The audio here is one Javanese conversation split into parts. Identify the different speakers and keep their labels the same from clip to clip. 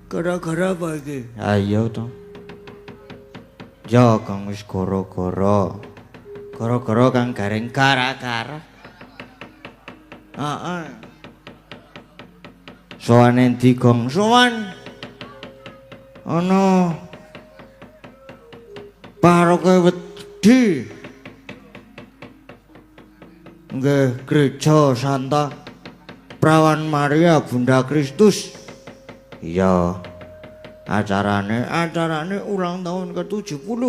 Speaker 1: Gara-gara apa iki?
Speaker 2: Ha iya to. Ya Kang wis gara-gara. Gara-gara Kang Gareng gara-gara.
Speaker 1: Heeh.
Speaker 2: Sowan endi, Gong?
Speaker 1: Sowan ana paroke wedi. Nggih, Gereja Santa Prawan Maria Bunda Kristus.
Speaker 2: Iya.
Speaker 1: Acarane ulang tahun ke-70.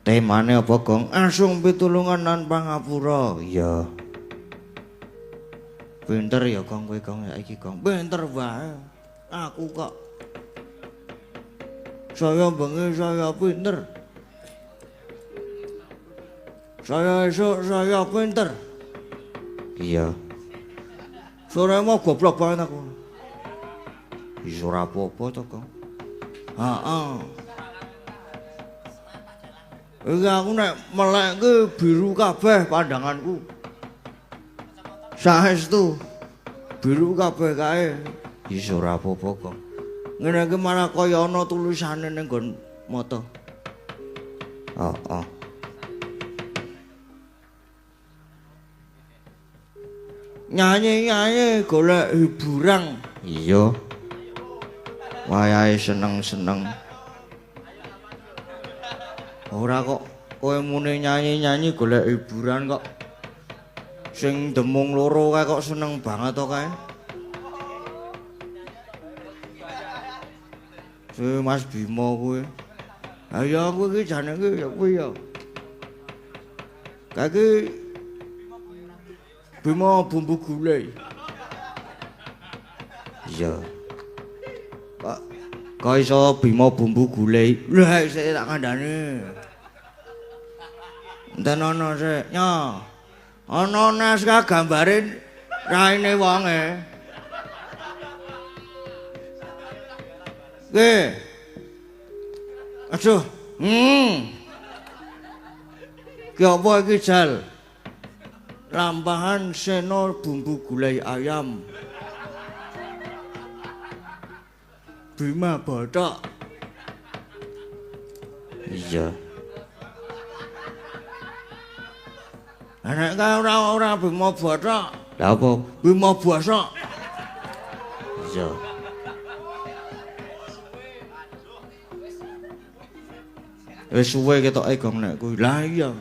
Speaker 2: Temane apa, Gong?
Speaker 1: Asung pitulungan lan pangapura.
Speaker 2: Iya. Pinter ya, Gong, kowe, Gong, saiki, Gong.
Speaker 1: Pinter wae. Aku kok saya bengi saya pinter. Saya esuk saya pinter.
Speaker 2: Iya.
Speaker 1: Sore mau goblok banget aku.
Speaker 2: Wis ora apa-apa to, Kang.
Speaker 1: Heeh. Iki aku nek melek ki biru kabeh pandanganku. Saestu biru kabeh kae.
Speaker 2: Wis ora apa-apa, Kang.
Speaker 1: Ngene iki malah kaya ana tulisane ning nggon mata.
Speaker 2: Heeh.
Speaker 1: Nyanyi-nyanyi golek hiburan.
Speaker 2: Iya. Wayahe seneng-seneng.
Speaker 1: Ora kok kowe muni nyanyi-nyanyi golek hiburan kok. Sing demung loro kae kok seneng banget to kae. Si Mas Bimo kuwi. Ha ya aku iki jane iki ya kuwi ya. Kae iki Bimo bumbu gulai.
Speaker 2: Iya. Kok iso Bimo bumbu gulai?
Speaker 1: Lah sik tak kandhane. Enten ana sik. Nyo. Ana naskah gambare raine wonge. Nggih. Aduh. Ki apa iki, Jal? Lampahan seno bumbu gulai ayam. Bima bothok.
Speaker 2: Iya.
Speaker 1: Nek kae ora Bima bothok.
Speaker 2: Lah apa?
Speaker 1: Bima bosok.
Speaker 2: Iya. Wis suwe ketoke Gong nek kuwi.
Speaker 1: Lah iya.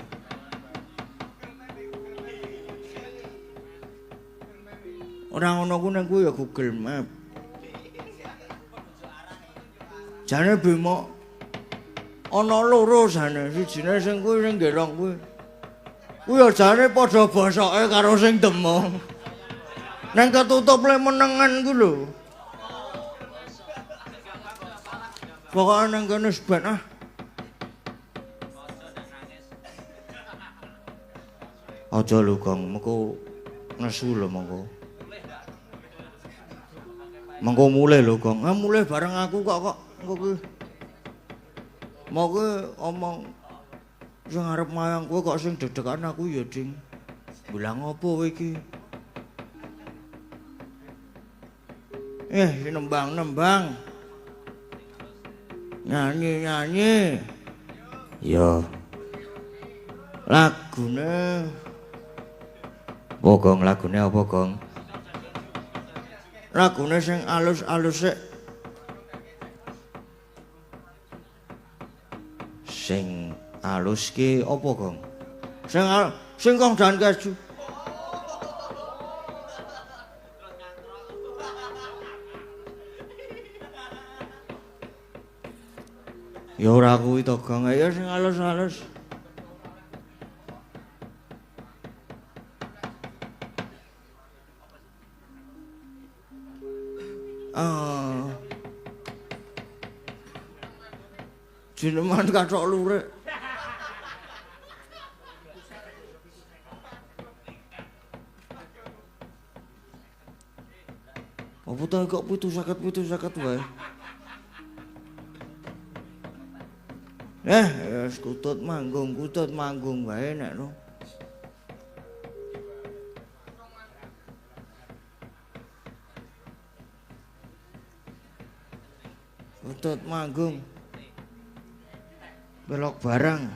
Speaker 1: Ora ngono ku nek kuwi ya Google Map. Jane Bima ana loro jane, sijine sing kuwi sing gerong kuwi. Kuwi ya jane padha bosoke karo sing demung. Nang ketutup le menengan ku lho. Pokoke nang kene ben ah.
Speaker 2: Aja lho, Gong, mengko nesu lho mengko. Mengko mulih lho, Gong.
Speaker 1: Ah mulih bareng aku kok engko kuwi. Mau kuwi omong sing arep mayang kowe kok sing dedekan aku ya, Ding. Bilang apa kowe iki? Nembang-nembang. Nyanyi-nyanyi.
Speaker 2: Iya.
Speaker 1: Lagune
Speaker 2: apa, Gong? Lagune apa, Gong?
Speaker 1: Lagune sing alus-alus sik.
Speaker 2: Sing alus ki apa, Gong?
Speaker 1: Sing singkong dan keju.
Speaker 2: Ya ora kuwi to, Gong.
Speaker 1: Ya sing alus-alus. Jineman kathok lurik. Apa ta kok 750 wae. Wis kutut manggung wae nek no. Kutut manggung. Belok barang.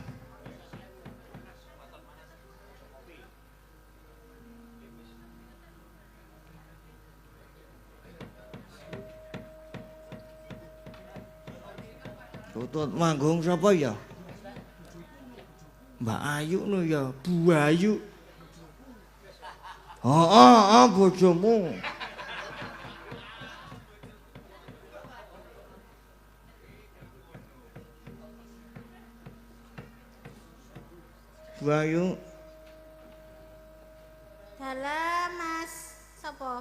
Speaker 1: Kutut manggung sapa ya? Mbak Ayu no ya, Bu Ayu. Heeh, bojomu. Bu Ayu.
Speaker 3: Dalem Mas sapa?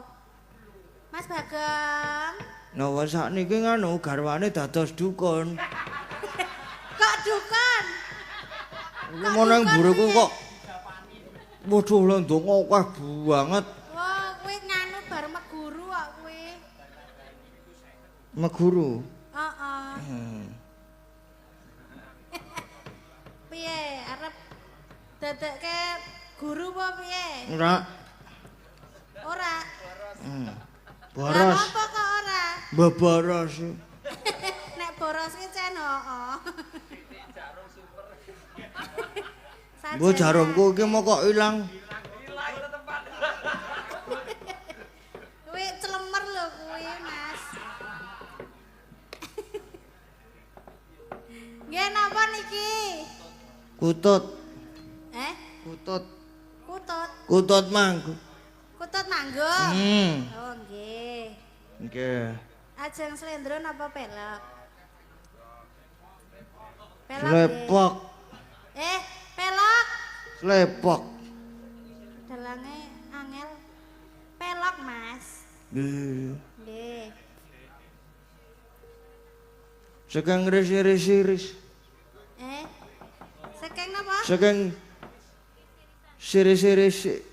Speaker 3: Mas Bagong.
Speaker 1: Napa sakniki nganu garwane dados dukun.
Speaker 3: Kok dukun?
Speaker 1: Mau nang mburiku kok. Waduh lho ndonga akeh banget.
Speaker 3: Wah, kuwi nganu bar meguru kok kuwi.
Speaker 1: Meguru?
Speaker 3: Heeh. Piye arep dadekke guru apa piye?
Speaker 1: Ora.
Speaker 3: Ora.
Speaker 1: Boros.
Speaker 3: Lah apa kok ora?
Speaker 1: Boros.
Speaker 3: Nek boros ki cen heeh.
Speaker 1: Mbok jarumku iki mau kok ilang.
Speaker 3: Kuwi celemer lho kuwi, Mas. Nggih napa niki?
Speaker 1: Kutut.
Speaker 3: Eh?
Speaker 1: Kutut.
Speaker 3: Kutut.
Speaker 1: Kutut manggung.
Speaker 3: Kutut manggung? Oh nggih.
Speaker 1: Nggih.
Speaker 3: Ajeng slendro napa pelok? Pelok.
Speaker 1: Slepok.
Speaker 3: Eh, pelok.
Speaker 1: Slepok.
Speaker 3: Dalange angel. Pelok, Mas.
Speaker 1: Nggih.
Speaker 3: Nggih.
Speaker 1: Sekeng ris-ris-ris.
Speaker 3: Eh. Sekeng napa?
Speaker 1: Sekeng siris-siris.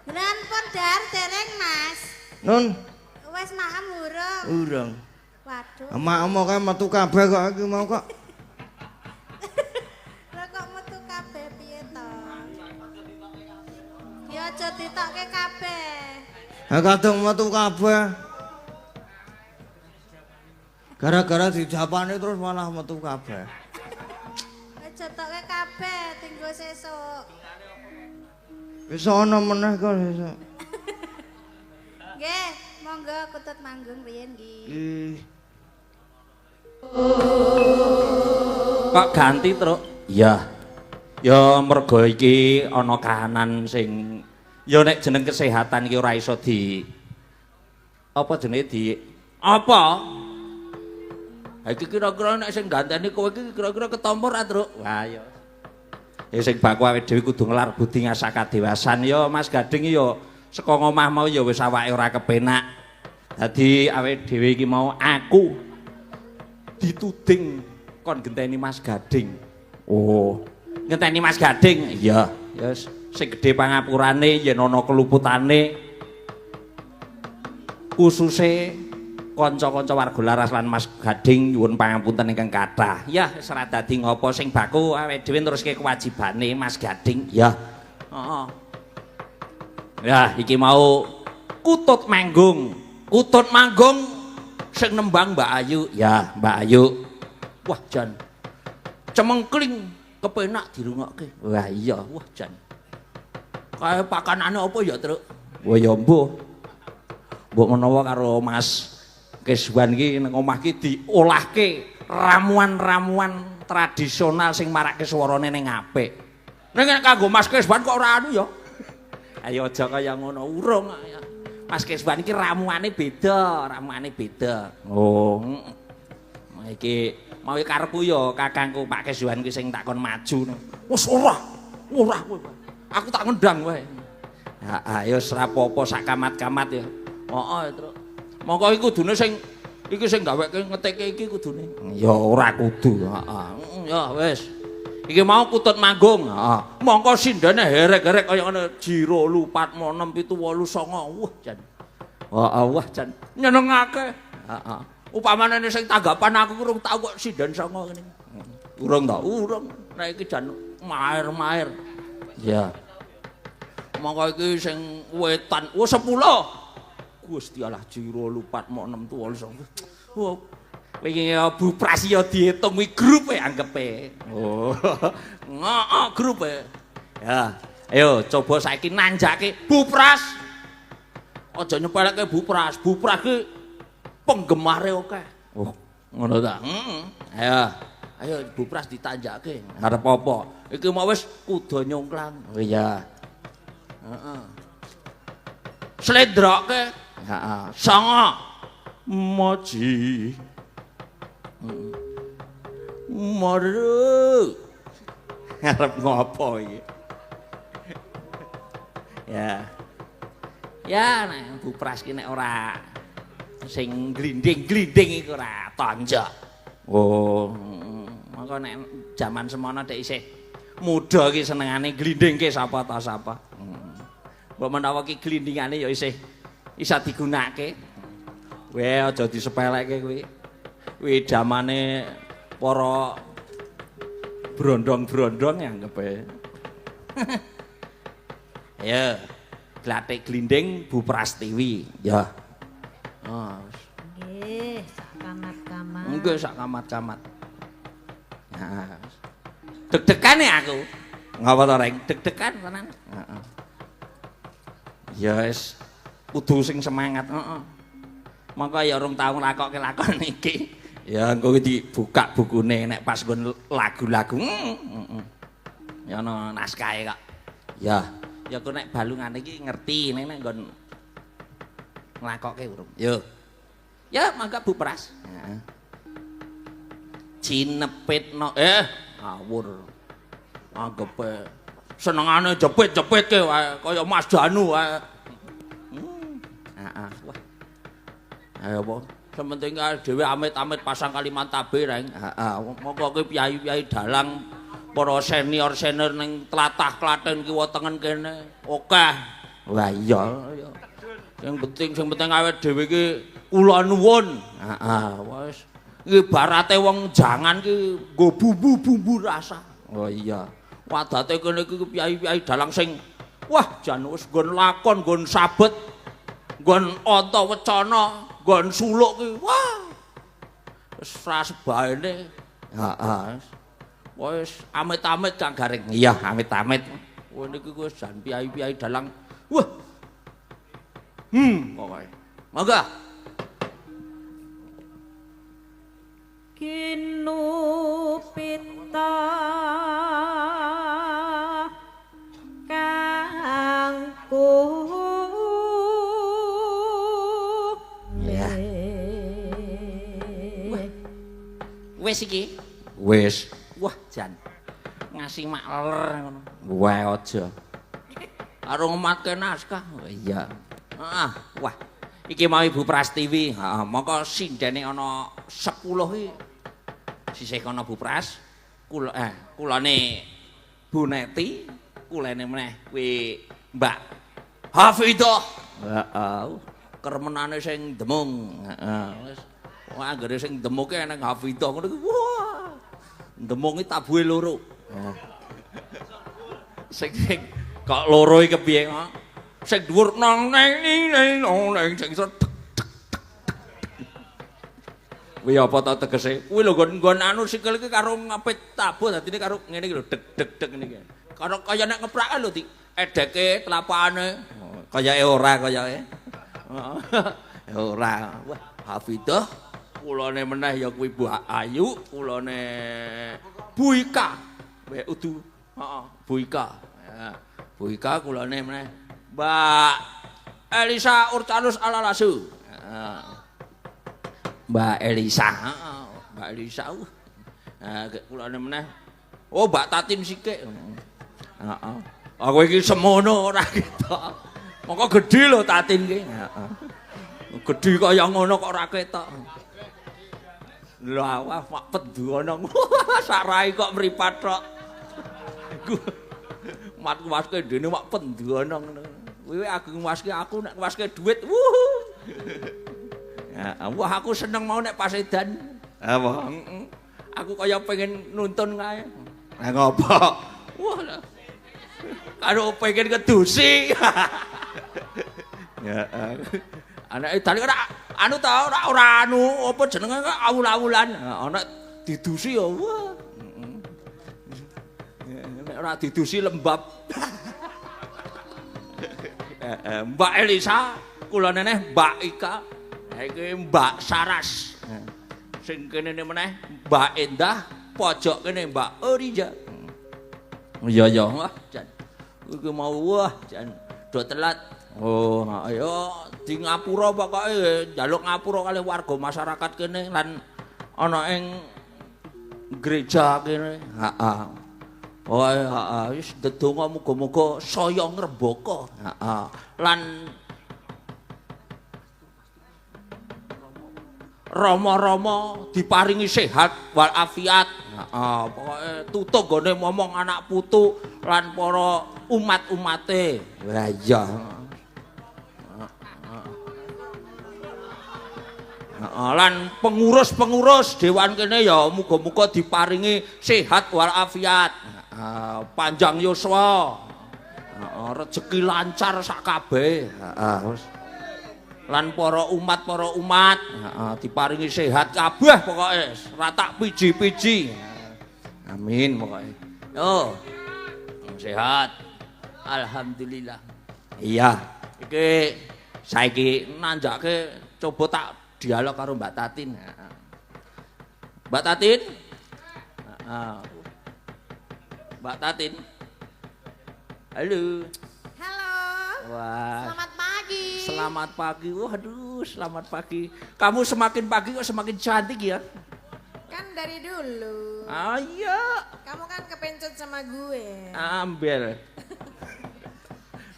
Speaker 3: Jenengan pun dar dereng, Mas.
Speaker 1: Nun.
Speaker 3: Wis maem urung?
Speaker 1: Urung.
Speaker 3: Waduh.
Speaker 1: Maem kok metu kabeh kok iki mau kok.
Speaker 3: Lah kok metu kabeh piye to? Ya aja ditokke kabeh.
Speaker 1: Ha kadung metu kabeh. Gara-gara dijapane terus malah metu kabeh.
Speaker 3: Aja tokke kabeh tinggo sesuk.
Speaker 1: Wis ana meneh kok sesuk.
Speaker 3: Nggih, monggo kutut manggung riyen nggih.
Speaker 1: Nggih.
Speaker 4: Kok ganti, Truk? Iya. Ya mergo iki ana kahanan sing ya nek jeneng kesehatan iki ora iso di apa jenenge di apa? Ha iki kira-kira nek sing ganteni kowe iki kira-kira ketampa ora, Truk? Wah ya. Ya sing baku awake dhewe kudu ngelar budi ngasah kadewasan ya Mas Gading ya saka ngomah mau ya wis awake ora kepenak. Dadi awake dhewe iki mau aku dituding kon genteni Mas Gading. Oh, ngenteni Mas Gading. Iya, ya sing gedhe pangapurane yen ana keluputane kususe kanca-kanca warga Laras lan Mas Gading nyuwun pangapunten ingkang kathah. Ya, wis ora dadi ngopo sing baku awake dhewe neruske kewajibane Mas Gading. Ya. Heeh. Ya, iki mau kutut manggung. Kutut manggung sing nembang Mbak Ayu. Ya, Mbak Ayu. Wah, jan. Cemengkling kepenak dirungokke. Wah, iya, wah jan. Kae pakanane apa ya, Truk? Wah, ya mbuh. Mbok menawa karo Mas Keswan iki nang omah iki diolahke ramuan-ramuan tradisional sing marake swarane ning apik. Ning nek kanggo Mas Keswan kok ora anu ya. Ayo aja kaya ngono urung. Mas Keswan iki ramuane beda, ramuane beda. Oh. Iki mau karepku ya kakangku Pak Keswan ki sing tak kon maju. Wis ora. Ora kowe. Aku tak ngendang wae. Ha ya wis ora apa-apa sak kamat-kamat ya. Heeh, Truk. Mongko iki kudune sing iki sing gaweke ngeteke iki kudune. Ya ora kudu, heeh. Ya wis. Iki mau kutut manggung, heeh. Mongko sindene herek-herek kaya ngono 1 2 4 6 7 8 9. Wah, jan. Heeh, wah jan nyenengake. Heeh. Upamane sing tanggapan aku urung tau kok sinden 9 ngene. Urung ta? Urung. Nek iki jan maer-maer. Ya. Mongko iki sing wetan, wah 10. Gusti Allah 2 4 6 7 8. Wah, Wingi Bu Pras ya diitung kuwi grup e anggepe. Oh. Heeh, grup e. Ya, ayo coba saiki nanjake Bu Pras. Aja nyepeleke Bu Pras. Bu Pras ki penggemare akeh. Oh, ngono ta? Heeh. Ayo. Ayo Bu Pras ditanjake. Arep apa? Iki mau wis kuda nyongklang. Oh iya. Heeh. Slendroke. Heeh. Songo. Moji. Maru. Arep ngopo iki? Ya. Ya nek Bu Pras ki nek ora sing glinding-glinding iku ora tonjok. Oh, mongko nek jaman semono dek isih muda ki senengane glindingke sapa ta sapa. Mbok menawa ki glindingane ya isih isa digunakake. Weh aja disepelekke kuwi. Kuwi jamane para brondong-brondong ya anggepe. Ayo, glathik glinding Bu Prastiwi. Ya. Oh.
Speaker 3: Nggih, sak kamat-kamat.
Speaker 4: Nggih, sak kamat-kamat. Nah. Deg-degan ya aku. Ngapa to, Reng? Deg-degan tenan. Heeh. Ya wis kudu sing semangat, heeh. Mongko ya urung tau nglakokke lakon iki. Ya engko dibuka bukune nek pas nggon lagu-lagu. Heeh. Ya ana naskahe kok. Ya, ya aku nek balungane iki ngerti nek nek nggon nglakokke urung. Yo. Ya mangga Bu Pras. Heeh. Cinepitno ngawur. Anggepe senengane jepit-jepitke wae kaya Mas Danu wae. Heeh. Wah. Ayo apa? Sementing dhewe amit-amit pasang Kalimantabe, Reng. Heeh. Monggo ki piyayi-piyayi dalang para senior-senior ning tlatah Klaten kiwa tengen kene akeh. Wah iya. Sing penting awake dhewe iki kula nuwun. Heeh, wis. Ibarate wong jangan ki nggo bumbu-bumbu rasa. Oh iya. Wadate kene iki piyayi-piyayi dalang sing wah jan wis nggon lakon, nggon sabet, nggon anta wecana, nggon suluk ki. Wah. Wis ra sebaene. Heeh. Wis amit-amit Kang Gareng. Iya, amit-amit. Kowe niki wis jan piyayi-piyayi dalang. Wah. Pokoke. Monggo.
Speaker 3: Kinupita kangku.
Speaker 4: Ya. Wis iki. Wis. Wah, jan. Ngasih makler ngono. Wah, aja. Karo ngematke naskah. Oh, iya. Heeh, wah. Iki mau Ibu Prastiwi. Heeh, mongko sindene ana 10 iki. Sisih kono Bu Pras, kula kulane Bu Neti, kulene meneh kuwi Mbak Hafidah. Heeh. Kermenane sing demung. Heeh, wis. Wah, anggere sing demuke eneng Hafidah ngono kuwi. Wah. Demung iki tabuhe loro. Sing kok loro iki kepiye? Sing dhuwur nang neng neng neng sing isor tek tek tek. Kuwi apa ta tegese? Kuwi lho nggon anu sikil iki karo ngapit tabuh dadine karo ngene iki lho deg deg deg ngene iki. Karo kaya nek ngeprake lho di edeke telapakane. Kayake ora kayake. Heeh. Ora. Wah, Hafidah kulone meneh ya kuwi Bu Ayu, kulone Bu Ika. Weh udu. Heeh, Bu Ika. Ya, Bu Ika kulone meneh Mbak Elisa Urcanus Alalasu. Heeh. Mbak Elisa. Heeh, Mbak Elisa. Nah, kulone meneh. Oh, Mbak Tatin Sikik. Heeh. Aku iki semono ora ketok. Mongko gedhe lho Tatin ki. Heeh. Gedhe kaya ngono kok ora ketok. Lah wah mak penduwana. Sarai kok mripat tok. Mat kuwaske dene mak penduwana ngono. Kuwi aku nguwaske aku nek nguwaske dhuwit. Wuh. Ya, wah aku seneng mau nek pas edan.
Speaker 2: Apa?
Speaker 4: Heeh. Aku kaya pengen nuntun kae.
Speaker 2: Lah ngopo?
Speaker 4: Wah. Karo pengen kedusi.
Speaker 2: Ya.
Speaker 4: Anake edan ora anu ta ora anu apa jenenge awul-awulan. Ana didusi ya wah. Nek ora didusi lembab. Mbak Elisa, kula neneh Mbak Ika, iki Mbak Saras. Sing kene meneh Mbak Endah, pojok kene Mbak Orija. Iya ya, wah jan. Iki mau wah jan do telat. Oh, ayo di ngapura pokoke njaluk ngapura kalih warga masyarakat kene lan ana ing gereja kene. Heeh. Oh, heeh, wis ndedonga muga-muga saya ngrembaka. Heeh. Lan rama-rama diparingi sehat walafiat. Heeh, pokoke tutuk nggone momong anak putu lan para umat-umate. Lah iya. Lan pengurus-pengurus dewan kene ya muga-muga diparingi sehat walafiat, panjang yuswa, rejeki lancar sak kabeh. Lan para umat diparingi sehat kabeh pokoke, ora tak piji-piji. Amin pokoke. Yo. Sehat. Alhamdulillah. Iya, iki saiki nanjake coba tak dialog karo Mbak Tatin. Mbak Tatin? Mbak Tatin. Halo.
Speaker 3: Halo.
Speaker 4: Wah.
Speaker 3: Selamat pagi.
Speaker 4: Selamat pagi. Waduh, selamat pagi. Kamu semakin pagi kok semakin cantik ya?
Speaker 3: Kan dari dulu.
Speaker 4: Ah iya.
Speaker 3: Kamu kan kepencut sama gue.
Speaker 4: Ambel.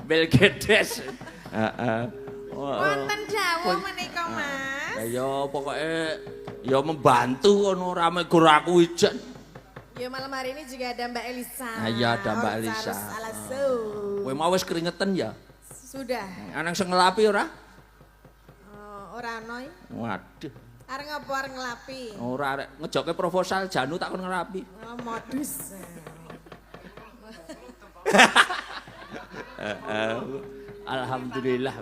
Speaker 4: Bel gedes. Heeh.
Speaker 3: Wonten dawuh menika, Mas.
Speaker 4: Ya pokoke ya membantu ngono rame gur aku ijen.
Speaker 3: Ya malam hari ini juga ada Mbak Elisa.
Speaker 4: Iya ada Mbak Elisa. Kowe mau wis keringetan ya?
Speaker 3: Sudah.
Speaker 4: Ana sing ngelapi ora?
Speaker 3: Ora ana.
Speaker 4: Waduh.
Speaker 3: Arep ngopo arep ngelapi?
Speaker 4: Ora arek ngejoke proposal janu tak kon ngelapi.
Speaker 3: Oh, modus.
Speaker 4: Alhamdulillah.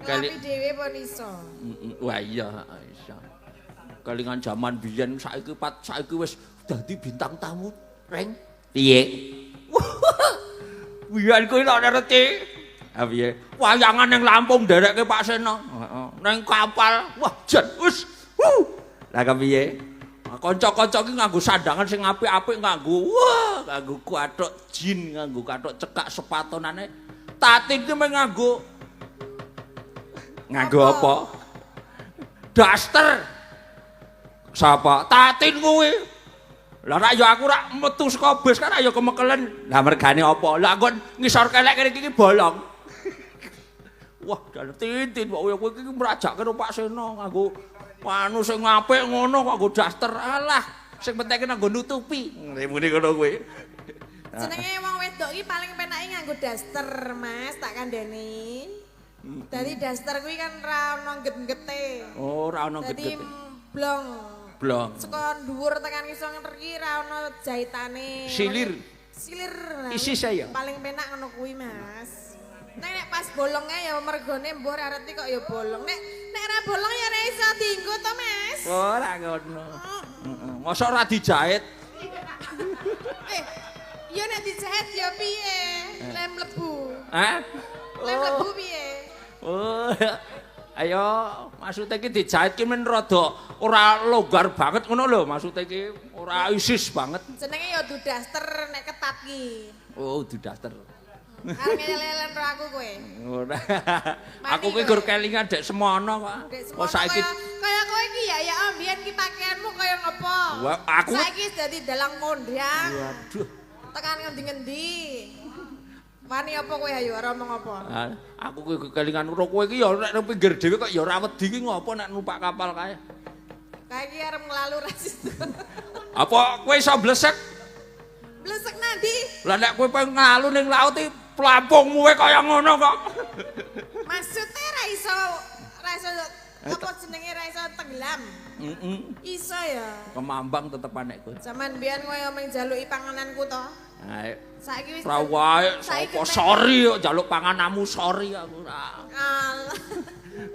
Speaker 3: Ngelapi dhewe pun iso.
Speaker 4: Wah iya iso. Kelingan jaman biyen saiki pat saiki wis dadi bintang tamu, Reng.
Speaker 2: Piye?
Speaker 4: Biyen kuwi lak ngerti. Ha piye? Wayangan ning Lampung nderekke Pak Seno. Heeh. Ning kapal. Wah jan wis.
Speaker 2: Lah kepiye?
Speaker 4: Kanca-kanca ki nganggo sandangan sing apik-apik nganggo wah, nganggo kathok jin, nganggo kathok cekak sepatonane. Tatin ki mung nganggo
Speaker 2: nganggo apa?
Speaker 4: Daster. Sapa? Tatin kuwi. Lah rak ya aku rak metu saka bus kan ya kemekelen.
Speaker 2: Lah mergane
Speaker 4: apa? Lah nggon ngisor kelek kene iki bolong. Wah, dalan tintin kok kowe iki mrajake karo Pak Seno nganggo anu sing apik ngono kok nganggo daster. Alah, sing penting nganggo nutupi.
Speaker 2: Muni ngono kuwi.
Speaker 3: Jenenge wong wedok iki paling penake nganggo daster, Mas, tak kandhani. Dadi daster kuwi kan ra ono ngget-nggete.
Speaker 4: Oh, ora ono
Speaker 3: ngget-nggete.
Speaker 4: Dadi
Speaker 3: blong.
Speaker 4: Blong.
Speaker 3: Saka dhuwur tekan ngisor iki ra ono jahitane.
Speaker 4: Silir.
Speaker 3: Silir.
Speaker 4: Isi saya.
Speaker 3: Paling penak ngono kuwi, Mas. Nek nek pas bolongnya ya mergone mbuh ora ngerti kok ya bolong. Nek nek ora bolong ya ora iso dienggo to, Mas.
Speaker 4: Ora ngono. Heeh. Mosok ora dijahit.
Speaker 3: Ya nek dijahit ya piye? Lem mlebu.
Speaker 4: Hah?
Speaker 3: Lem mlebu piye?
Speaker 4: Oh. Ayo, maksudnya iki dijahit ki men rada ora longgar banget ngono lho, maksudnya iki ora isis banget.
Speaker 3: Jenenge ya du daster nek ketat ki.
Speaker 4: Oh, du daster.
Speaker 3: Arep ngel-ngelen ro aku kowe.
Speaker 4: Ora. Aku ki gur kelingan dek semono kok.
Speaker 3: Kok saiki kaya kowe iki ya ya mbiyen ki pakaianmu kaya ngopo?
Speaker 4: Wah, aku
Speaker 3: saiki dadi dalang kondang.
Speaker 4: Waduh.
Speaker 3: Tekan ngendi-ngendi. Wani apa kowe ayo ora omong apa?
Speaker 4: Aku ki kelingan karo kowe iki ya nek nang pinggir dhewe kok ya ora wedi ki ngopo nek numpak kapal kae.
Speaker 3: Kae iki arep nglalu rasis.
Speaker 4: Apa kowe iso blesek?
Speaker 3: Blesek nandi?
Speaker 4: Lah nek kowe pengen nglalu ning laut iki pelampungmu wae kaya ngono kok.
Speaker 3: Maksude ra iso apa jenenge ra iso tenggelam.
Speaker 4: Heeh.
Speaker 3: Iso ya.
Speaker 4: Kemambang tetepan nek kowe.
Speaker 3: Zaman biyen kowe omong njaluki pangananku to.
Speaker 4: Ayo.
Speaker 3: Saiki wis
Speaker 4: ora wae sapa sorry kok njaluk pangananmu sorry aku ora.
Speaker 3: Alah.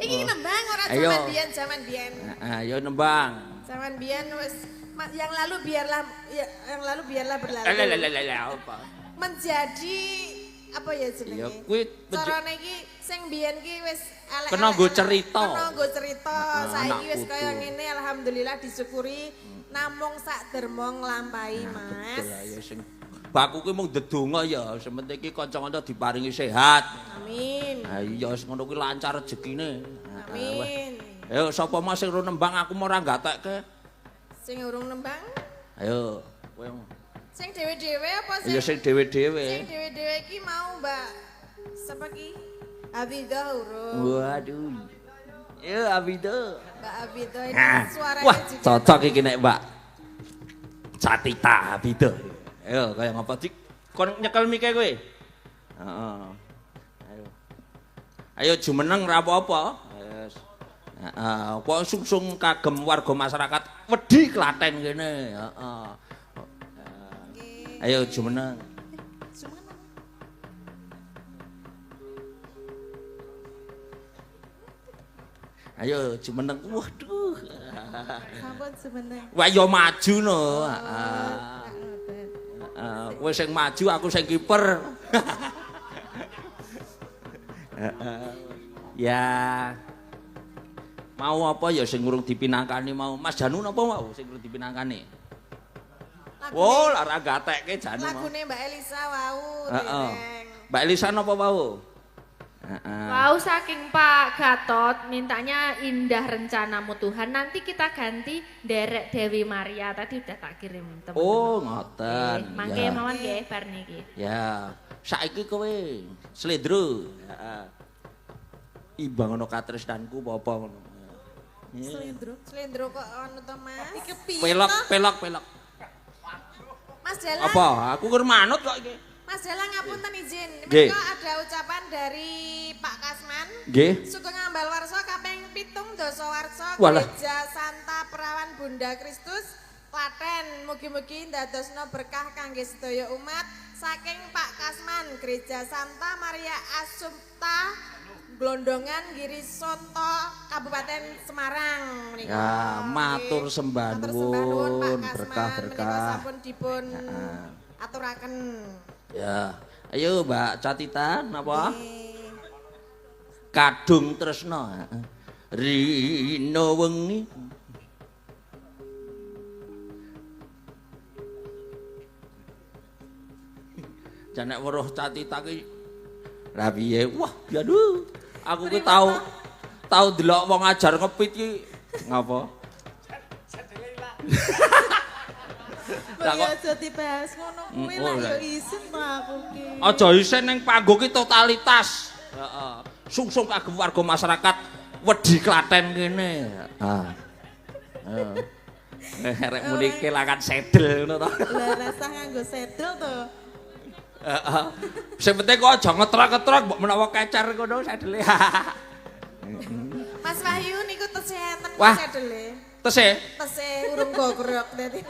Speaker 3: Iki nembang ora
Speaker 4: Ayo.
Speaker 3: jaman biyen, jaman biyen.
Speaker 4: Ayo nembang.
Speaker 3: Jaman biyen wis yang lalu biarlah ya, yang lalu biarlah berlalu.
Speaker 4: Lah apa?
Speaker 3: Menjadi apa ya jenenge?
Speaker 4: Ya kuwi
Speaker 3: Carane iki sing biyen ki wis elek.
Speaker 4: Kena nggo cerita.
Speaker 3: Kena nggo cerita. Saiki wis kaya ngene alhamdulillah disyukuri namung sak derma nglampahi, Mas.
Speaker 4: Betul ya sing baku ki mung ndedonga ya, sing penting iki kanca-kanca diparingi sehat.
Speaker 3: Amin.
Speaker 4: Ha iya wis ngono kuwi lancar rezekine.
Speaker 3: Amin.
Speaker 4: Ayo sapa mas sing urung nembang aku mau ora gatekke.
Speaker 3: Sing urung nembang?
Speaker 4: Ayo kowe.
Speaker 3: Sing dhewe-dhewe apa sing?
Speaker 4: Ya sing dhewe-dhewe.
Speaker 3: Sing dhewe-dhewe iki mau Mbak sapa ki? Abidah urung.
Speaker 4: Waduh. Ya Abidah.
Speaker 3: Mbak Abidah ini suaranya
Speaker 4: wah,
Speaker 3: juga.
Speaker 4: Cocok iki nek Mbak Catita Abidah. Ayo kaya ngapa dik? Kon nyekel mike kowe. Heeh. Ayo. Ayo jumeneng ra apa-apa. Wis. Heeh, kok sungsung kagem warga masyarakat wedi Klaten kene. Heeh. Ayo jumeneng.
Speaker 3: Jumeneng.
Speaker 4: Ayo jumeneng. Waduh.
Speaker 3: Sampun jumeneng.
Speaker 4: Wah ya maju no. Heeh. Kowe sing maju, aku sing kiper. Ya. Mau apa ya sing urung dipinangkani mau. Mas Janu napa mau sing urung dipinangkani? Oh, lara gatekke Janu.
Speaker 3: Lagune Mbak Elisa wau.
Speaker 4: Heeh. Mbak Elisa napa wau? Heeh.
Speaker 5: Wau saking Pak Gatot mintanya indah rencanamu Tuhan. Nanti kita ganti derek Dewi Maria. Tadi udah tak kirim teman-teman.
Speaker 4: Oh, ngoten.
Speaker 5: Mangke mawon nggih bar niki.
Speaker 4: Ya. Saiki kowe slendro. Heeh. Imbang ana katresnanku apa ngono.
Speaker 3: Slendro. Slendro kok ono to, Mas? Iki piye?
Speaker 4: Pelok, pelok, pelok.
Speaker 3: Mas Dalang.
Speaker 4: Apa? Aku kur manut kok iki.
Speaker 3: Mas Dalang ngapunten izin. Menika ada ucapan dari Pak Kasman.
Speaker 4: Nggih.
Speaker 3: Sugeng Ambal Warsa kaping 7 dasawarsa Gereja Santa Perawan Bunda Kristus Klaten. Mugi-mugi ndadosna berkah kangge sedaya umat saking Pak Kasman Gereja Santa Maria Assumpta Glondongan Giri Sonto Kabupaten Semarang menika.
Speaker 4: Ya, matur sembah nuwun, berkah-berkah.
Speaker 3: Sampun dipun aturaken.
Speaker 4: Ya, ayo Mbak Catita napa? Kadung tresna. Rino wengi. Jan nek weruh Catita ki lah piye? Wah, aduh. Aku ki tau delok wong ajar ngepit ki ngapa?
Speaker 3: Lah kok aja dibahas ngono kuwi lah ya isin to aku ki.
Speaker 4: Aja isin ning panggung ki totalitas. Heeh. Sungsung kagem warga masyarakat wedi Klaten kene. Heeh. Rek muni kelangan sedel ngono to.
Speaker 3: Lah rasah nganggo sedel to.
Speaker 4: Heeh. Sing penting kok aja ngetrok-ngetrok mbok menawa kecer ngono sedele.
Speaker 3: Mas Wahyu niku tesih enten sedele.
Speaker 4: Tesih?
Speaker 3: Tesih urung gogrok dadi.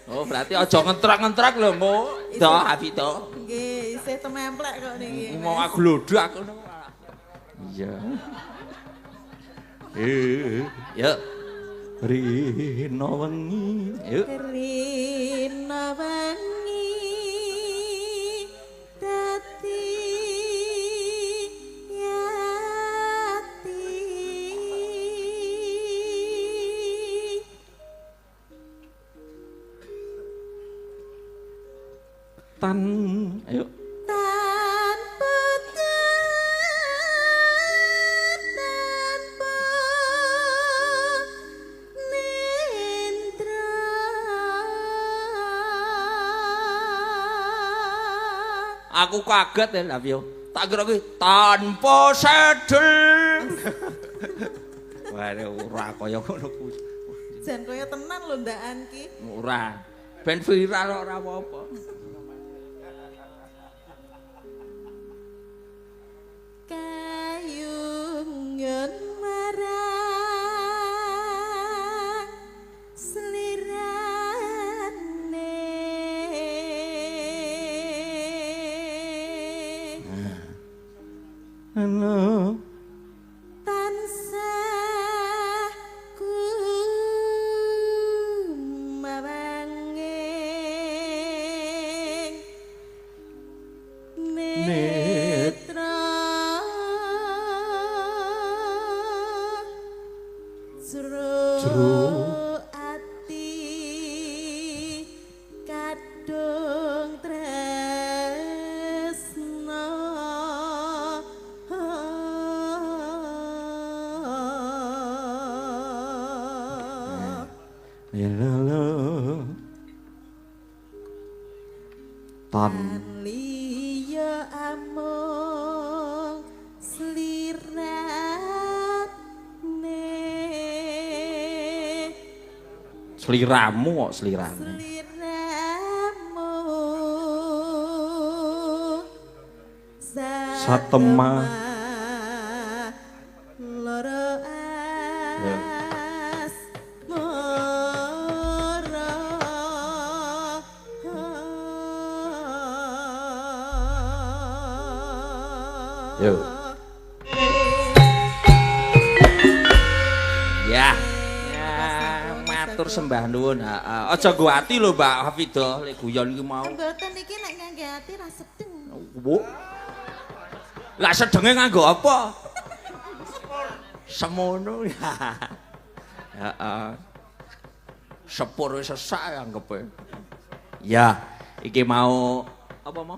Speaker 4: Oh, berarti aja ngetrok-ngetrok lho, Mo. Do, Habito.
Speaker 3: Nggih, isih tememplek kok niki.
Speaker 4: Mau glodhak ngono. Iya. Yuk. Rino wengi. Yuk.
Speaker 3: Rino wengi dadi yati.
Speaker 4: Tan, ayo.
Speaker 3: Tanpa tanpa nendra.
Speaker 4: Aku kaget ya, Lavio. Tak kira ki tanpa sedel. Wah, ora kaya ngono kuwi.
Speaker 3: Jan kaya tenan lho ndakan ki.
Speaker 4: Ora. Ben viral ora apa-apa.
Speaker 3: Kayungan marang slirane.
Speaker 2: Halo.
Speaker 3: Tansah
Speaker 4: Ya la la. Tan
Speaker 3: liya amung slirane.
Speaker 4: Sliramu kok slirane.
Speaker 3: Sliramu
Speaker 4: Satemah
Speaker 3: loro asmara.
Speaker 4: Yo. Ya. Ya, matur sembah nuwun. Heeh. Aja nggo ati lho Mbak Hafidah lek guyon iki mau.
Speaker 3: Mboten iki nek ngangge ati ra sedeng.
Speaker 4: Bu. Lah sedenge nganggo apa? Semono ya. Heeh. Sepur wis sesak anggepe. Ya, iki mau apa mau?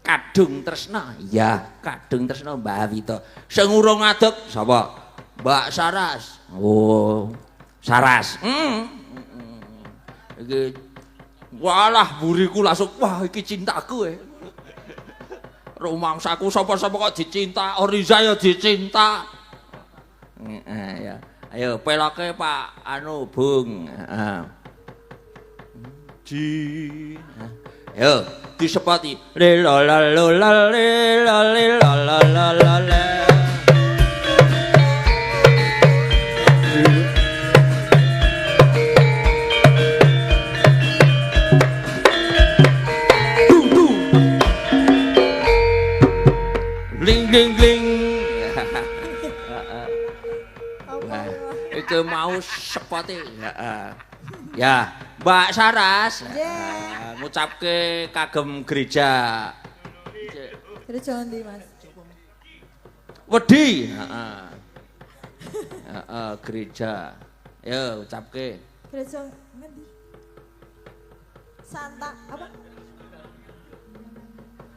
Speaker 4: Kadung Tresna. Ya, Kadung Tresna Mbak Hafida. Sing urung ngadeg sapa? Mbak Saras. Oh, Saras. Iki walah buriku langsung wah iki cintaku e. Rumangsaku sapa-sapa kok dicinta, Oriza ya dicinta. Heeh ya. Ayo peloke Pak anu Bung. Heeh. Ji. Ayo disepati. Le la la lo la le la le la la la la le. Dung dung. Ling ling ling. Wah, itu mau sepati. Heeh. Ya, Mbak Saras.
Speaker 3: Nggih.
Speaker 4: Ngucapke kagem gereja.
Speaker 3: Gereja ndi, Mas?
Speaker 4: Wedi. Heeh. Heeh, gereja. Yo, ucapke.
Speaker 3: Gereja ngendi? Santa apa?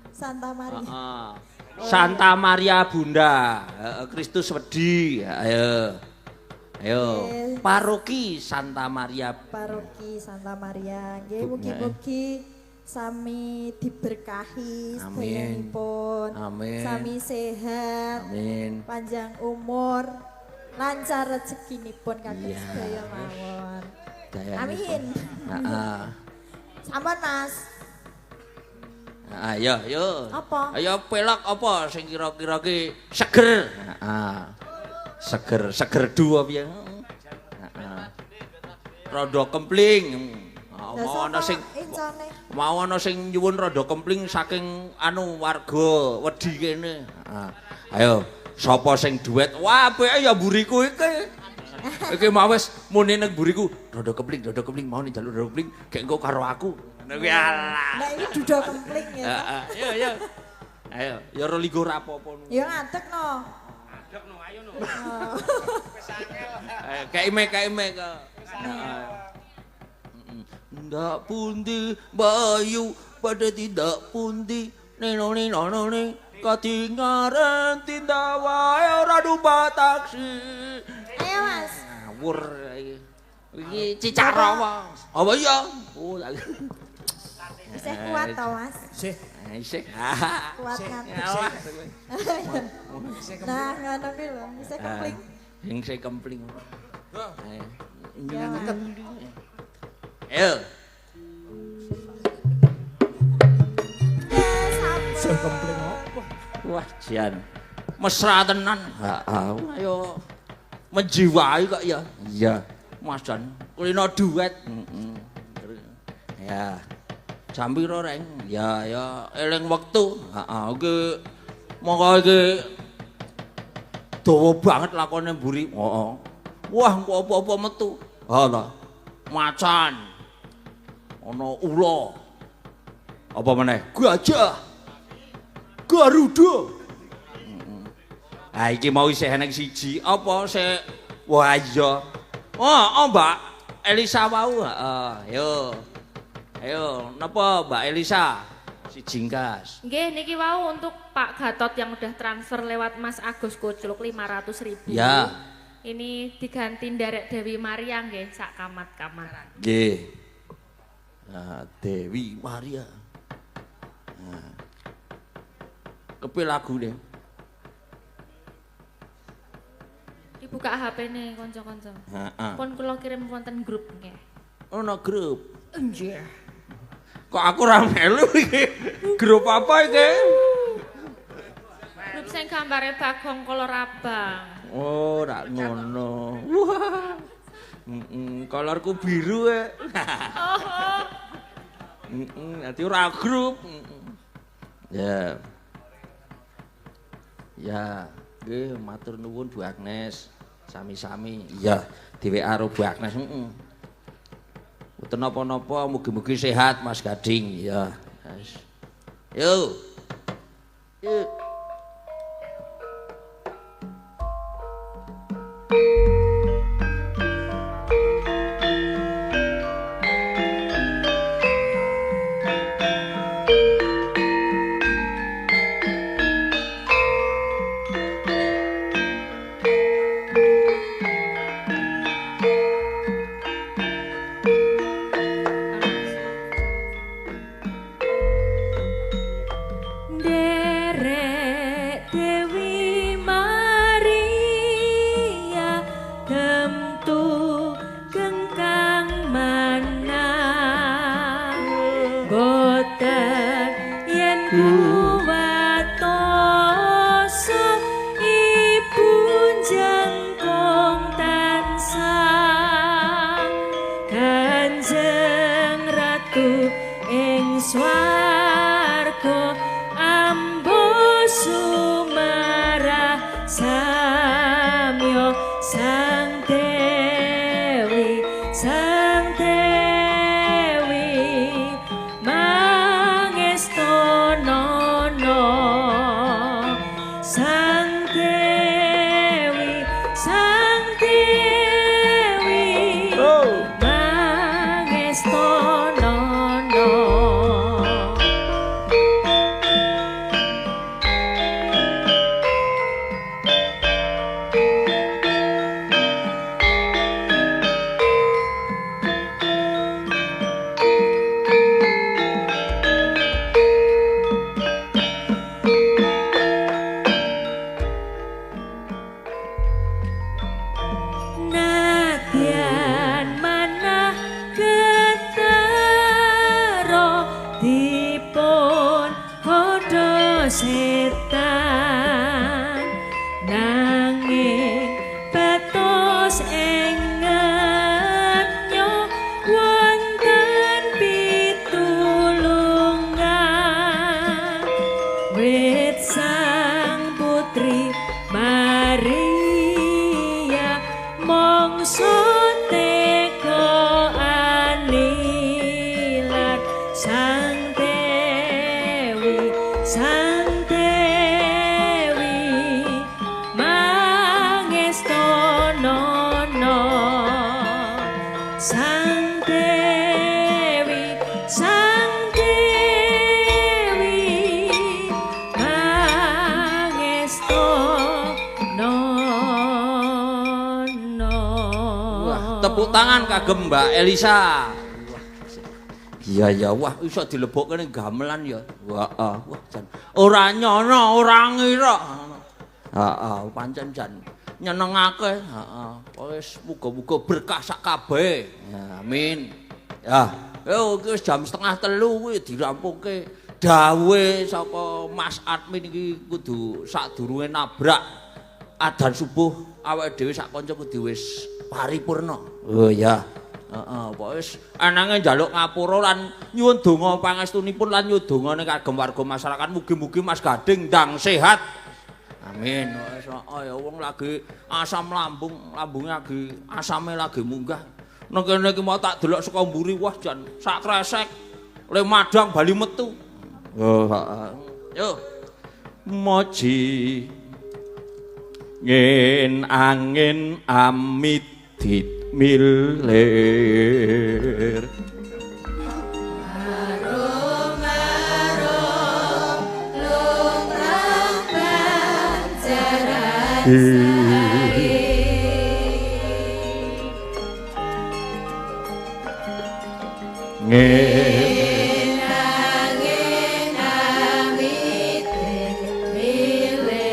Speaker 3: Santa Maria.
Speaker 4: Heeh. Santa Maria Bunda, heeh, Kristus Wedi. Ayo. Ayo, Paroki Santa Maria.
Speaker 3: Paroki Santa Maria. Nggih, mugi-mugi sami diberkahi sedayanipun.
Speaker 4: Amin.
Speaker 3: Sami sehat.
Speaker 4: Amin.
Speaker 3: Panjang umur, lancar rezekinipun kagem
Speaker 4: Iya.
Speaker 3: sedaya mawon.
Speaker 4: Dayanipun.
Speaker 3: Amin.
Speaker 4: Heeh.
Speaker 3: Sampun, Mas.
Speaker 4: Ayo, yo.
Speaker 3: Apa?
Speaker 4: Ayo pelok apa sing kira-kira ki seger. Heeh. Seger, seger dua piye? Heeh. Rondo kempling. Mau ana sing mau ana sing nyuwun rondo kempling saking anu warga wedi kene. Heeh. Ayo, sapa sing duet? Wah, apike ya mburiku iki. Iki mau wis muni ning mburiku, rondo kempling mau ning jalur rondo kempling, gek engko karo aku. Ngono kuwi alah.
Speaker 3: Nek iki duda kempling ya.
Speaker 4: Heeh. Ayo, ayo. Ayo, ya 22 apa-apa.
Speaker 3: Ya ngadeg no.
Speaker 4: Ngadeg no, ayo no. Wis angel. Kaime kok. Heeh. Ndak pundi Bayu pada tidak pundi neno neno nene katingaren tindak wae ora numpak taksi.
Speaker 3: Ayo Mas.
Speaker 4: Ngawur iki. Iki cicara apa? Apa iya? Oh, lagi.
Speaker 3: Isih kuat to, Mas?
Speaker 1: Sih.
Speaker 4: Isih.
Speaker 3: Kuat ngadeg. Nah, ngono kuwi lho, isih kempling.
Speaker 4: Sing isih kempling. Ayo.
Speaker 1: Isih kempling apa?
Speaker 4: Wah, jan. Mesra tenan. Heeh. Ayo menjiwai kok ya. Iya. Mas Jan, kulino duet. Heeh. Ya. Jam piro, Reng? Ya, ya eling wektu. Heeh, iki monggo iki dawa banget lakone mburi. Heeh. Wah, engko apa-apa metu. Ha ta. Macan. Ana ula. Apa meneh? Gajah. Garuda. Heeh. Ha iki mau isih eneng siji, apa sik? Wah iya. Oh, oh Mbak Elisa wau, heeh. Ayo. Ayo, napa Mbak Elisa? Si jingkas.
Speaker 5: Nggih, niki wau untuk Pak Gatot yang udah transfer lewat Mas Agus Kocluk 500.000.
Speaker 4: Ya.
Speaker 5: Ini diganti nderek Dewi Maria nggih sak kamat-kamat.
Speaker 4: Nggih. Nah, Dewi Maria. Nah. Kepiye lagune?
Speaker 5: Dibuka HP-ne kanca-kanca.
Speaker 4: Heeh.
Speaker 5: Pun kula kirim wonten grup nggih.
Speaker 4: Ono grup.
Speaker 5: Nggih.
Speaker 4: Kok aku ora melu iki? Grup apa iki?
Speaker 5: Grup sing gambare Bagong kolor abang.
Speaker 4: Oh, rak ngono. Wah. Kolorku biru e.
Speaker 5: Oh.
Speaker 4: Nanti ora grup. Ya. Ya, nggih matur nuwun Bu Agnes. Sami-sami. Iya, di WA karo Bu Agnes. Heeh. Mboten napa-napa, mugi-mugi sehat Mas Gading. Ya. Yo. Yo.
Speaker 5: Nderek Dewi Maria tentu kengkang manah boten yen kuwatosa ibu jangkung tansah Kanjeng Ratu ing swarga ambo sumarah samya Sang Dewi, Sang Dewi mangestonono Sang Dewi, Sang Dewi mangestonono. Nadyan manah ketara dipun hodho setan nanging betos ing ngetnyo wonten pitulungan wit Sang Putri Maria mongso teka anilat Sang Dewi, Sang Dewi mangestonono Sang Dewi, Sang Dewi mangestonono.
Speaker 4: Wah, tepuk tangan kagem Mbak Elisa. Wah. Iya ya, wah iso dilebokke ning gamelan ya. Wah, wah jan ora nyono, ora ngira. Heeh, pancen jan nyenengake. Heeh, wis muga-muga berkah sak kabeh. Ya, amin. Ya, yo iki wis jam 2:30 kuwi dirampungke. Dawuhe saka Mas Admin iki kudu sadurunge nabrak adzan subuh awake dhewe sak kanca kudu wis paripurna. Oh iya. Heeh, pokoke wis anange njaluk ngapura lan nyuwun donga pangestunipun lan nyuwun dongane kagem warga masyarakat mugi-mugi Mas Gading ndang sehat. Amin. Wis heeh ya wong lagi asam lambung, lambunge lagi asame lagi munggah. Nang kene iki mau tak delok saka mburi wah jan sak kresek le madang bali metu. Oh heeh. Yo. Moji ngin angin amidit milir.
Speaker 3: Arum-arum lumrah banjaran sae.
Speaker 4: Nggih.
Speaker 3: Nanging awite milih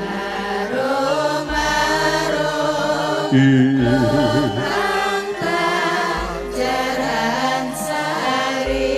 Speaker 3: arum arum jaran sari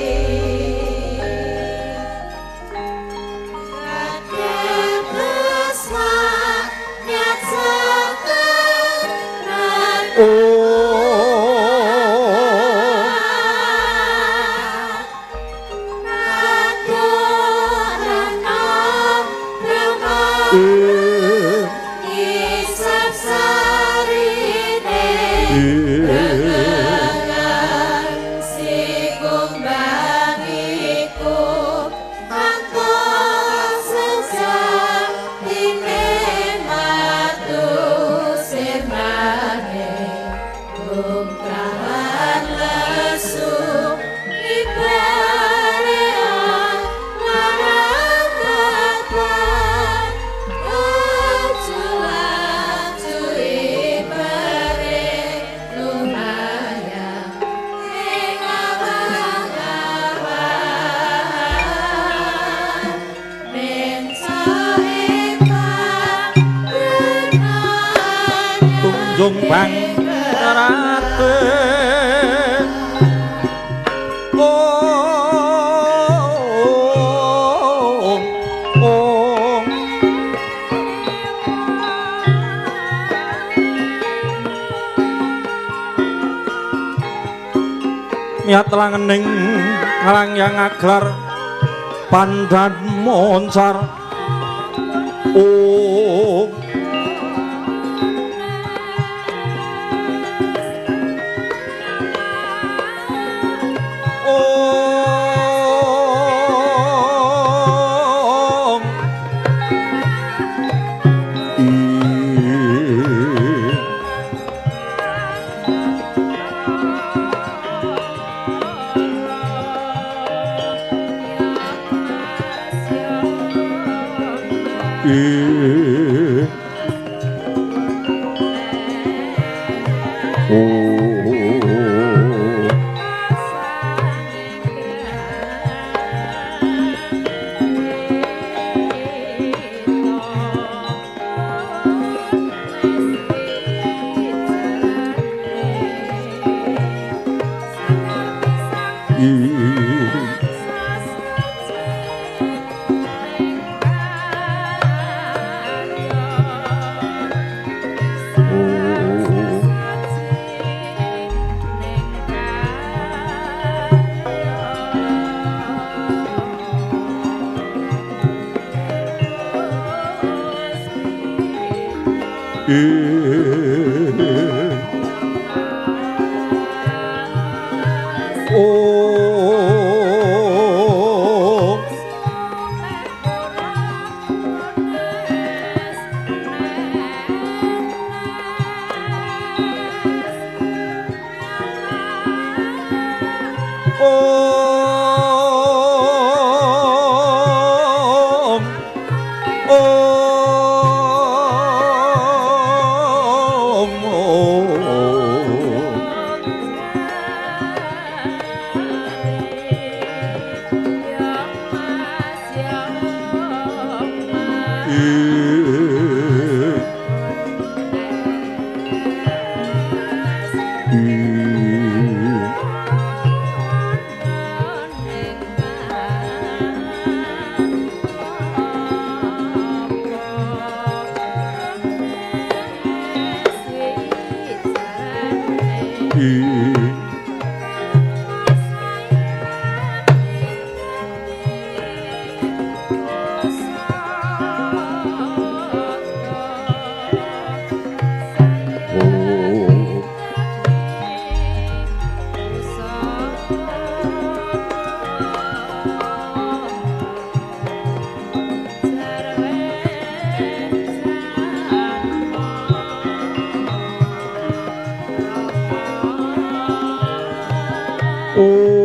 Speaker 4: Tunjung bangrate om om miat langening kalang yang aglar pandan moncar om om I O I O Om Om Om I I I O O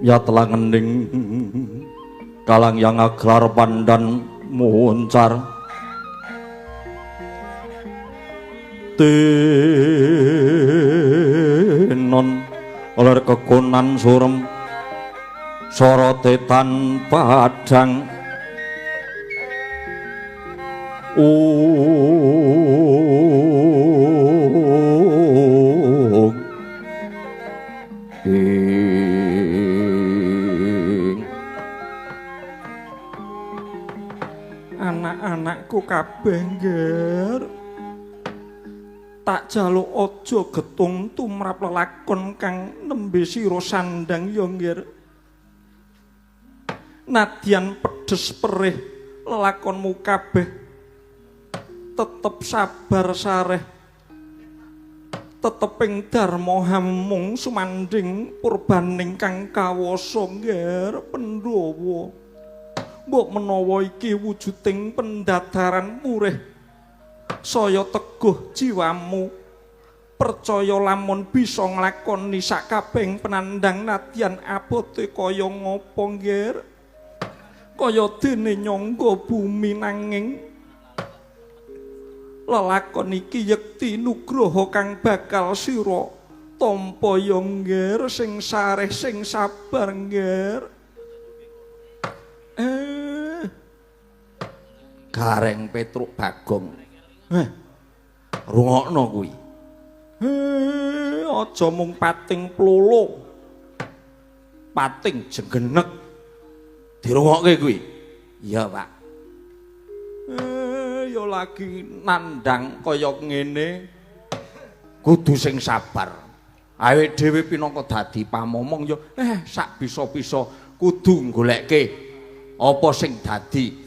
Speaker 4: Ya telangening kalang yang aglar pandan muncar tenon oleh kekonan surem sorote tan padang anak-anakku kabeh ngger tak jaluk aja getung tumrap lelakon kang nembe sira sandang ya ngger. Nadyan pedes perih lelakonmu kabeh tetep sabar sareh tetep ing dharma hamung sumandhing purbaning kang kawasa ngger Pandhawa. Mbok menawa iki wujuding pendadaran murih saya teguh jiwamu percaya lamun bisa nglakoni sakabehing penandang nadyan abote kaya ngapa ngger kaya dene nyangga bumi nanging lelakon iki yekti nugroho kang bakal sira tampa ya ngger sing sareh sing sabar ngger. Gareng Petruk Bagong. Rungokno kuwi. Aja mung pating plolo. Pating jenggenek. Dirungokke kuwi. Iya, Pak. Ya lagi nandang kaya ngene. Kudu sing sabar. Awake dhewe pinangka dadi pamomong ya sak bisa-bisa kudu goleke apa sing dadi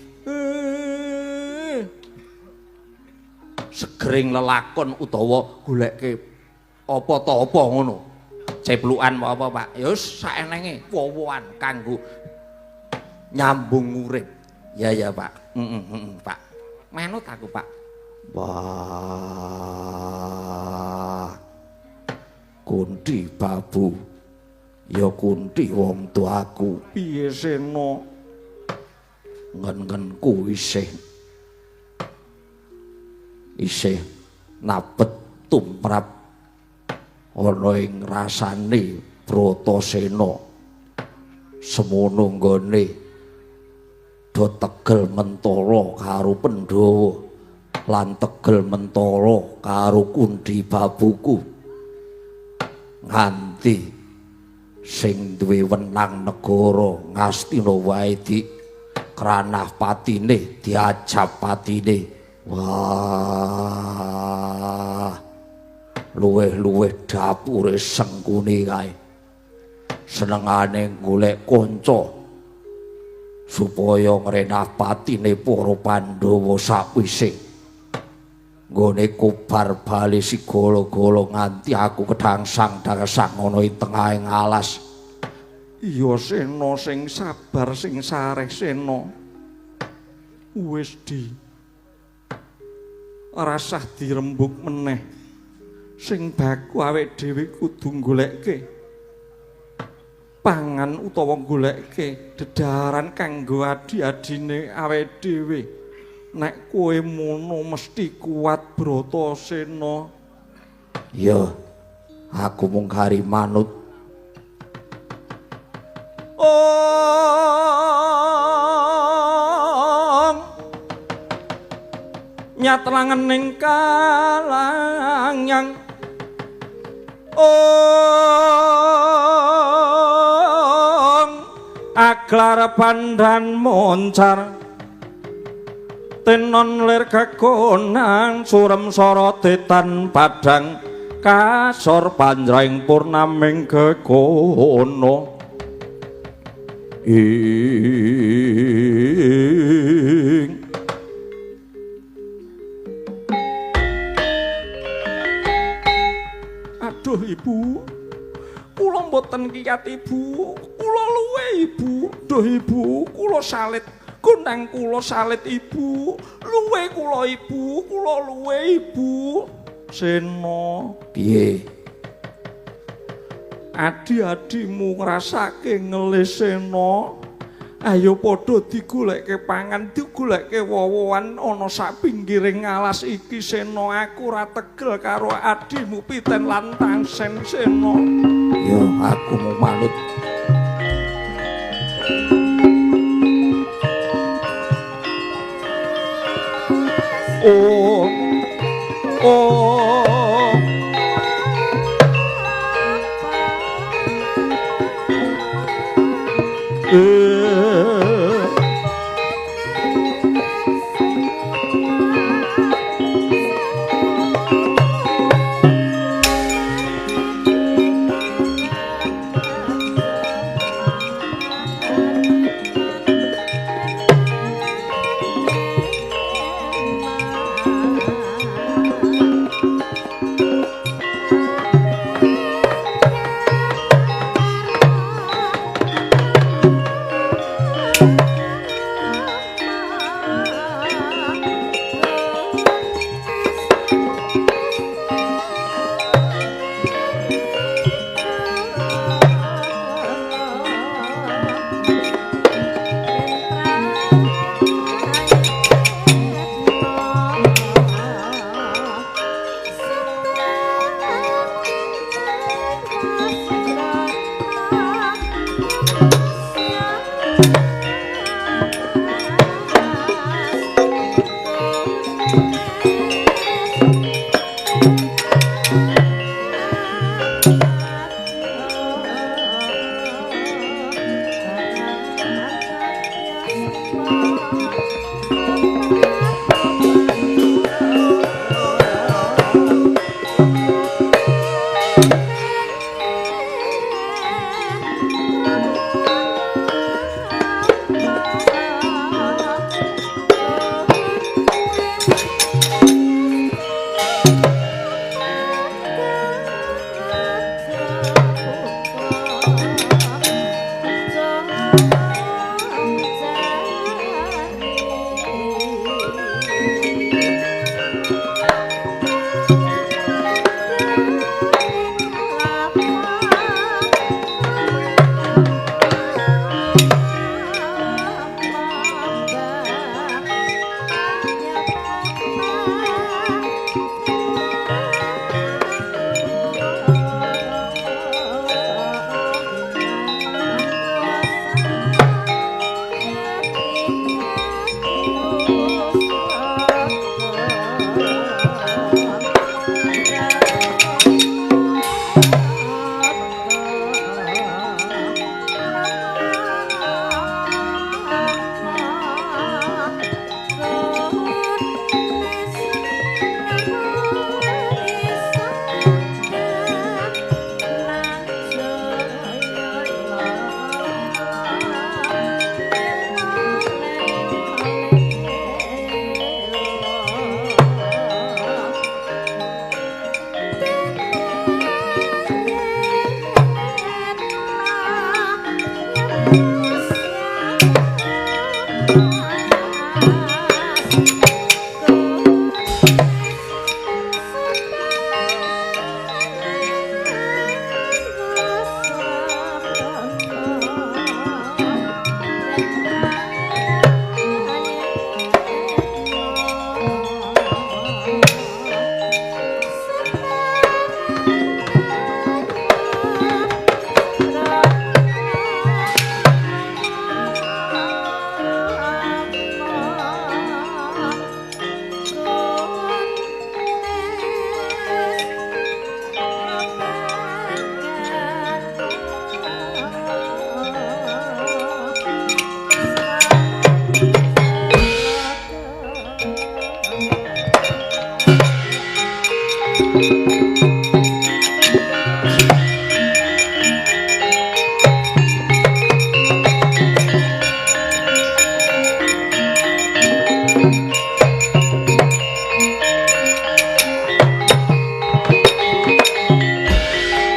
Speaker 4: segering lelakon utawa goleke apa ta apa ngono. Ceplukan apa, Pak? Ya wis saenenge wowoan kanggo nyambung urip. Ya ya, Pak. Heeh, Pak. Manut aku, Pak. Wah. Kunti babu. Ya kunti wong tuaku. Piye sena? Ngen-ngenku isih isih nabet tumrap ana ing rasane Bratasena semono nggone do tegel mentala karo Pandhawa lan tegel mentala karo Kundi babuku nganti sing duwe wenang negara Ngastina wae di kranah patine diajab patine. Wah, luweh-luweh dapure Sengkuni kae senengane golek kanca supaya ngrenah patine para Pandhawa sakwise nggone kobar bali sigala-gala nganti aku kedangsang-dangsang ana ing tengahing alas. Iya Sena sing sabar sing sareh Sena. Wis di rasah dirembuk meneh. Sing baku awake dhewe kudu goleke pangan utawa goleke dedaran kanggo adi-adine awake dhewe. Nek kowe mono mesti kuat Bratasena. Iya, aku mung kari manut. Ong nyatlangening kalangyang ong aglar pandan moncar tenon lir kekonang surem sorote tan padang kasor panjraing purnaming kekono. Ing aduh ibu, kula mboten kiyat ibu, kula luwe ibu, duh ibu, kula salit, gondang kula salit ibu, luwe kula ibu, kula luwe ibu. Sena piye? Adi-adimu ngrasake ngelis Sena. Ayo padha digolekke pangan, digolekke wowoan ana sak pinggiring alas iki Sena. Aku ora tegel karo adimu Piten lan Tangsen Sena.
Speaker 2: Ya aku mau manut.
Speaker 4: Oh. Oh.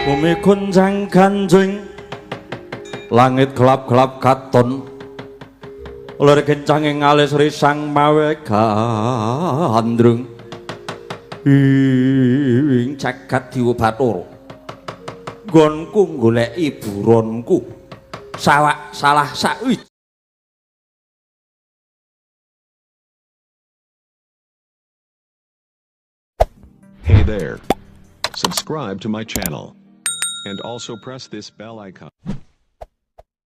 Speaker 4: Bumi goncang ganjing, langit gelap-gelap katon, lir kencange ngalis risang mawe gandrung. Ing jagat Dewa Bathara. Nggonku goleki buronku. Sawak salah sakwiji.
Speaker 6: Hey there. Subscribe to my channel. And also press this bell icon.